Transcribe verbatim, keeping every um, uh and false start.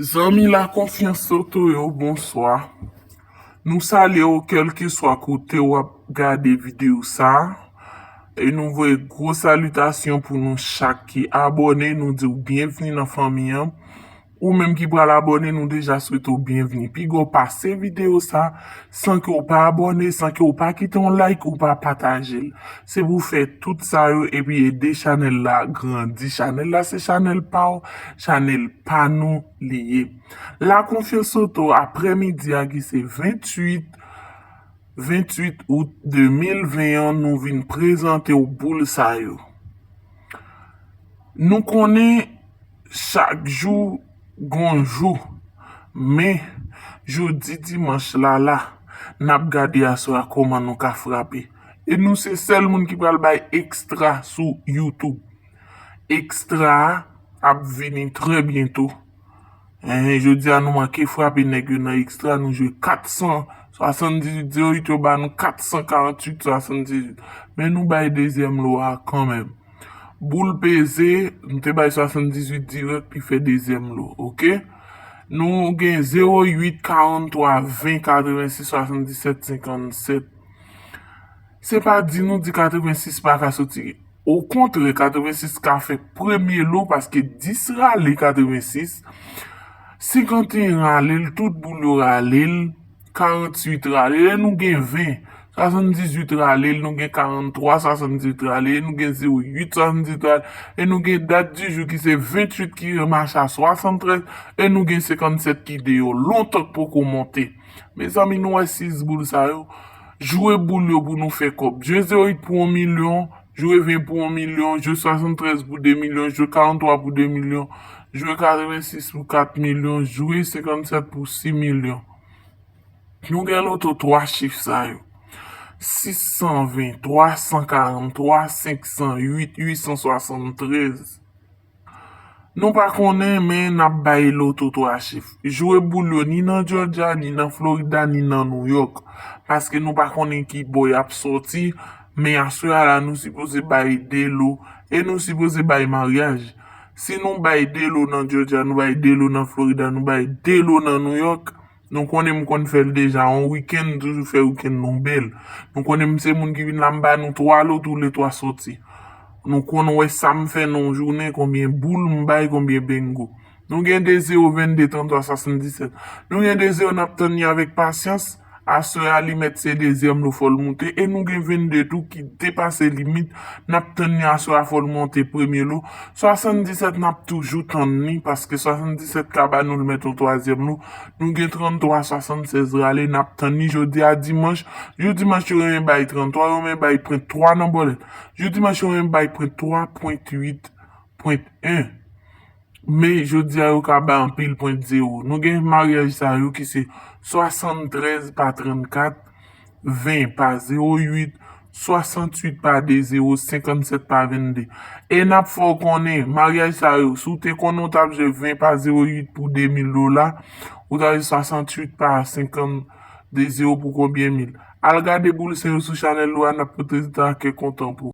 Zanmi La Confiance Loto yo, bonswa. Nou salye w kèlkeswa kote w ap gade videyo sa a. E nou voye gwo salitasyon pou nou chak ki abòne. Nou di w byenvni nan fanmi an. Ou menm ki pral abòne, nou deja swete w byenvni. Piga w pase videyo sa san ke w pa abòne, san ke w pa kite yon like, ou pa pataje l. Se pou w fè tout sa yo epi ede chanèl la grandi. Chanèl la se chanèl pa w, chanèl pa nou li ye. La Confiance Loto, aprèmidi a ki se venntuit, venntuit out de mil ven an, nou vin prezante w boul sa yo. Nou konnen chak jou gon jou, men jodi dimanch la la, n ap gade aswè a kòman nou ka frape. E nou se sèl moun ki pral bay ekstra sou YouTube. Ekstra a ap vini trè byento. Enhen, jodi a nou manke frape nèg yo nan ekstra, nou jwe kat san swasanndizuit zewo uit, yo ba nou kat san karanntuit swasanndizuit. Men nou bay dezyèm lo a kanmenm. Boul peze, nou te bay swasanndizuit dirèk, li fè dezyèm lo, oke? Nou gen zewo uit, karanntwa, ven, katrevensis, swasanndisèt, senkannsèt. Se pa di nou di katrevensis pa ka soti. Okontrè, katrevensis ka fè premye lo paske dis rale katrevensis, senkanteyen rale l, tout boul yo rale l, karanntuit rale l, e nou gen ven, swasanndizuit rale l, nou gen karanntwa, swasanndizuit rale l, e nou gen zewo uit, swasanndizuit rale l, e nou gen dat di jou ki se venntuit ki ranmache a swasanntrèz, e nou gen senkannsèt ki deyò, lontan k poko monte. Mezanmi, nou wè sis boul sa yo, jwe boul yo pou nou fè kòb. Jwe zewo uit pou yon milyon, jwe ven pou yon milyon, jwe swasanntrèz pou de milyon, jwe karanntwa pou de milyon, jwe katrevensis pou kat milyon, jwe senkannsèt pou sis milyon. Nou gen loto twa chif sa yo. Sis san ven, twa san karanntwa, senk san uit, uit san swasanntrèz. Nou pa konnen, men n ap bay loto twa chif. Jwe boul yo ni nan Georgia, ni nan Florida, ni nan New York. Paske nou pa konnen ki bò y ap sòti, men aswè a la nou sipoze bay de lo, e nou sipoze bay maryaj. Si nou bay de lo nan Georgia, nou bay de lo nan Florida, nou bay de lo nan New York, nou konnen m konn fè l deja, yon wikenn, m toujou fè wikenn nou bèl. Nou konnen m se moun ki vin la, m ba nou twa lo, toulètwa sòti. Nou konn wè sa m fè nan yon jounen, konbyen boul m bay, konbyen bengo. Nou gen de zewo, vennde, tranntwa, swasanndisèt. Nou gen de zewo, n ap tann li avèk pasyans. Aswè a, li mèt se dezyèm lo, fò l moute. E nou gen vennde tou ki depase limit. N ap tann li aswè a, fò l monte premye lo. Swasanndisèt, n ap toujou tann li, paske swasanndisèt ka ba nou l mèt yon twazyèm lo. Nou gen tranntwa, swasannsèz rale, n ap tann li jodi a dimanch. Jou dimanch, yo renmen bay tranntwa, yo renmen bay pwent twa nan bòlèt. Jou dimanch, yo renmen bay pwent twa, pwent uit, pwent en. Men jodi a, yo ka bay anpil pwent zewo. Nou gen maryaj sa yo ki se swasanntrèz pa trannkat, ven pa zewo uit, swasanntuit pa de zewo, senkannsèt pa vennde. E n ap fè w konnen, maryaj sa yo, si w te konnen w t ap jwe ven pa zewo uit pou de mil dola, ou t ap jwe swasanntuit pa senkannde zewo pou konbyen mil. Al gade boul sa yo sou chanèl nou a, n ap pote rezilta a kè kontan pou ou.